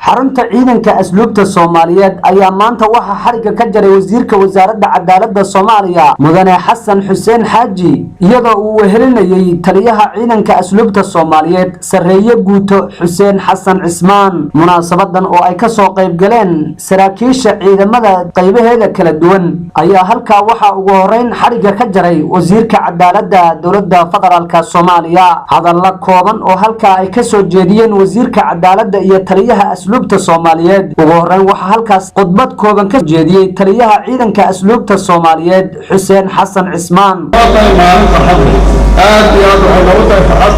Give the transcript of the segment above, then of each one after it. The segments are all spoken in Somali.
Xarunta Ciidanka Asluubta Soomaaliyeed ayaa maanta waxaa xarigga ka jaray wasiirka Wasaaradda Cadaaladda Soomaaliya, Mudane Xasan Xuseen Xaaji, iyadoo uu wehelinayey taliyaha Ciidanka Asluubta Soomaaliyeed, Sarreeye Guuto Xuseen Xasan Cismaan. Munaasabadan oo ay kasoo qayb galeen saraakiisha ciidamada qaybaheeda kala duwan ayaa halkaa waxaa ugu horeyn xarigga ka jaray wasiirka cadaaladda Dowladda Federaalka Soomaaliya. Hadalla kooban oo halkaa ay kasoo jeediyeen wasiirka cadaaladda iyo taliyaha Asluubta Soomaaliyeed. Ugu horeyn waxaa halkaas khudbad kooban ka jeediyey taliyaha Ciidanka Asluubta Soomaaliyeed, Xuseen Xasan Cismaan. Tahay maalin farxad leh, aad iyo aad waxay noogu tahay farxad.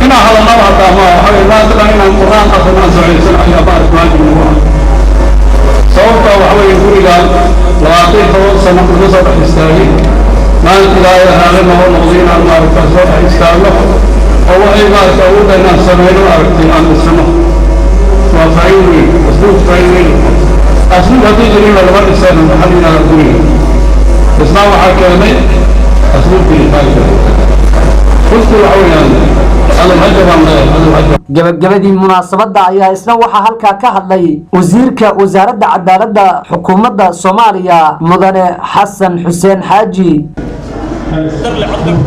Inaan hadalnaba hataa ma waxa wey, maanta dhan inaan Qur'aan aqrino, aan socaysan ayaa maarata waajib nagu ah. Sababta waxa weeye, gurigaan 27 sano uga soo dhex istaagay. Maanta Ilaahay raali nooga noqday inaan maaragta soo dhex istaagno oo waxay maaragta awoodda inaan samayno, maaragtay, aan dhisano waa faa'iido weyn. Asluub faa'iido weyn, asluub haddii jirina lama dhiseen. Maxaa la yidhahdaa, guriga dhisnaa waxaa keenay asluub jiritaanka. Runtii waxa weeyaan hadal baan leeyahay, hadal haja. Gabagabadii munaasabadda ayaa isna waxaa halkaa ka hadlay wasiirka Wasaaradda Cadaaladda Xukuumadda Soomaaliya, Mudane Xasan Xuseen Xaaji. Dib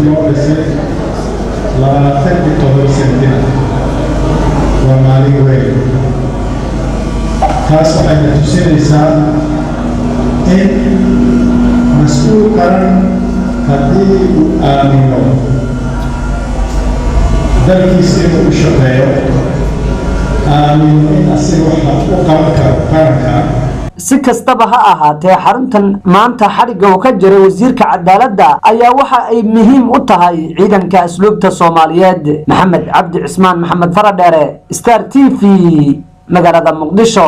loo dhisay 27 sentina waa maalin weyn. Taas waxayna tusinaysaa in mas-uul qaran haddii uu aamino dalkiisa inuu u shaqeeyo, aamino in asiga waxa u qaban karo qaranka. Si kastaba ha ahaatee, xaruntan maanta xadhigga uu ka jiray wasiirka cadaaladda ayaa waxa ay muhiim u tahay Ciidanka Asluubta Soomaaliyeed. Maxamed Cabdi Cismaan, Maxamed Faradheere, Star TV, magaalada Muqdisho.